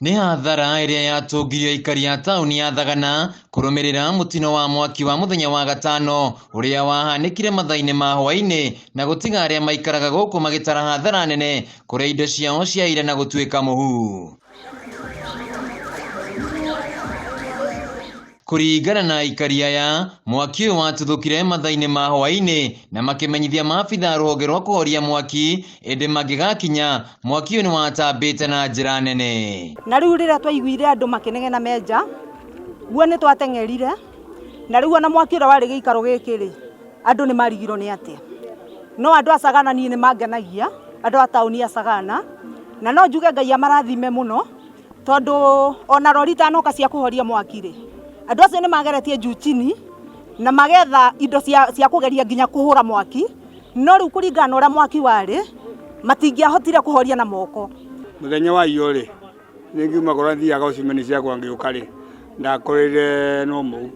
Nĩ hathara ĩrĩa yatũngirio aikari a taũni ya Thagana kũrũmĩrĩra mũtino wa mwaki wa mũthenya wa gatano ũrĩa wahanĩkire mathaa-inĩ ma hwaĩ-inĩ na gũtiga arĩa maikaraga gũkũ magĩtara hathara nene kũrĩa indo ciao ciaire na gũtuĩka mũhu. Kũringana na aikari aya, mwaki ũyũ watuthũkire mathaa-inĩ ma hwaĩ-inĩ na makĩmenyithia maabitha a rũhonge rwa kũhoria mwaki, ĩndĩ mangĩgakinya, mwaki ũyũ nĩ watambĩte na njĩra nene. Na rĩu rĩrĩa twaiguire andũ makĩnegena me nja, guo nĩ twateng'erire, na rĩu ona mwaki ũrĩa warĩ gĩikaro gĩkĩ rĩ, andũ nĩ marigirwo nĩ atĩa. No andũ a Sagana niĩ nĩ mangenagia, andũ a taũni ya Sagana, na no njuge Ngai amarathime mũno, Tondũ ona rori itanoka cia kũhoria mwaki rĩ, andũ acio nĩ mageretie juu chini na magetha indo cia kũgeria nginya kũhũra mwaki, no rĩu kũringana na ũrĩa mwaki warĩ, matingĩahotire kũhoria na moko. Mũthenya wa iyo rĩ, nĩ ngiuma kũrĩa thiaga ũcumeni ciakwa ngĩũka rĩ, ndakorire no mũu.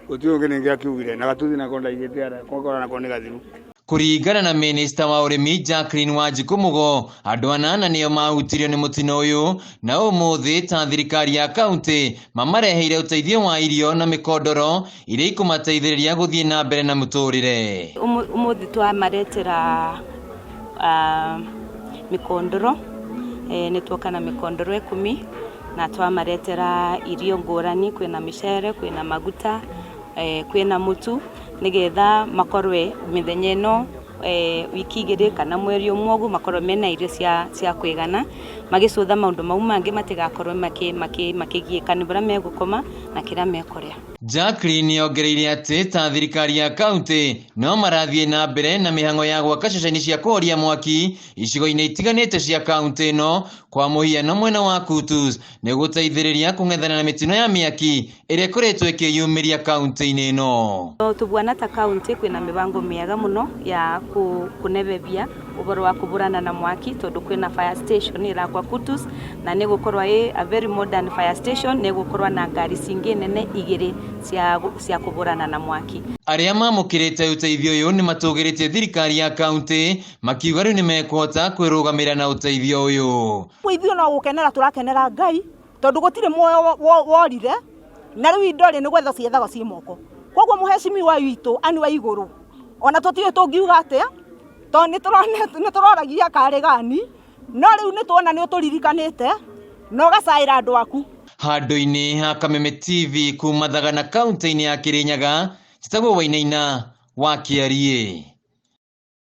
Gũtirĩ ũngĩ ningĩ akiugire na gatuthi nako ndaigĩte harĩa, gokora nako nĩ gathiru. Kũringana na minista wa ũrĩmi Jacqueline Wanjikũ Mugo, andũ anana nĩo mahutirio nĩ mũtino ũyũ na ũmũthĩ ta thirikari ya kaunti mamareheire ũteithio wa irio na mĩkondoro iria ikũmateithĩrĩria gũthiĩ na mbere na mũtũrĩre. Ũmũthĩ twamaretera mĩkondoro, nĩ tuoka na mĩkondoro ikũmi na twamaretera irio ngũrani, kwĩna mĩcere, kwĩna maguta, kwĩna mũtu. Nĩgetha makorwe mĩthenya ĩno wiki igĩrĩ kana mweri ũmwe ũguo makorwo mena irio cia kũigana, magĩcũtha maũndũ mau mangĩ matigakorwo makĩgiĩka nĩ ũrĩa megũkoma na kĩrĩa mekũrĩa. Jacqueline ongereire atĩ ta thirikari ya kaunti no marathiĩ na mbere na mĩhang'o ya gwaka ceceni cia kũhoria mwaki icigo-inĩ itiganĩte cia kaunti ĩno, kwa mũhiano mwena wa Kutus nĩ gũteithĩrĩria kũng'ethana na mĩtino ya mĩaki ĩrĩa ĩkoretwo ĩkĩyumĩria kaunti-inĩ ĩno. Tũbuana ta kaunti kwĩna mĩbango mĩega mũno ya kũnebebia ũhoro wa kũbũrana na mwaki tondũ kwĩna fire station ĩrakwa Kutus na nĩ gũkorwo ĩ a very modern fire station nĩ gũkorwo na ngari cingĩ nene igĩrĩ cia kũbũrana na mwaki. Arĩa mamũkĩrĩte ũteithio ũyũ nĩ matũgĩrĩtie thirikari ya kaunti makiuga rĩu nĩ mekũhota kwĩrũgamĩra na ũteithio ũyũ. Ithuĩ no gũkenera tũrakenera Ngai tondũ gũtirĩ muoyo worire na rĩu indo rĩ nĩ gwetha ciethagwo ciĩ moko. Koguo mũhecimiwa witũ ani wa igũrũ ona tũtiũĩ tũngiuga atĩa tondũ nĩ tũroragia karĩ gani no rĩu nĩ tuona nĩ ũtũririkanĩte na ũgacaĩra andũ aku. Handũ-inĩ ha Kameme TV kuma Thagana kaunti-inĩ ya Kĩrĩnyaga, njĩtagwo Wainaina wa Kĩariĩ.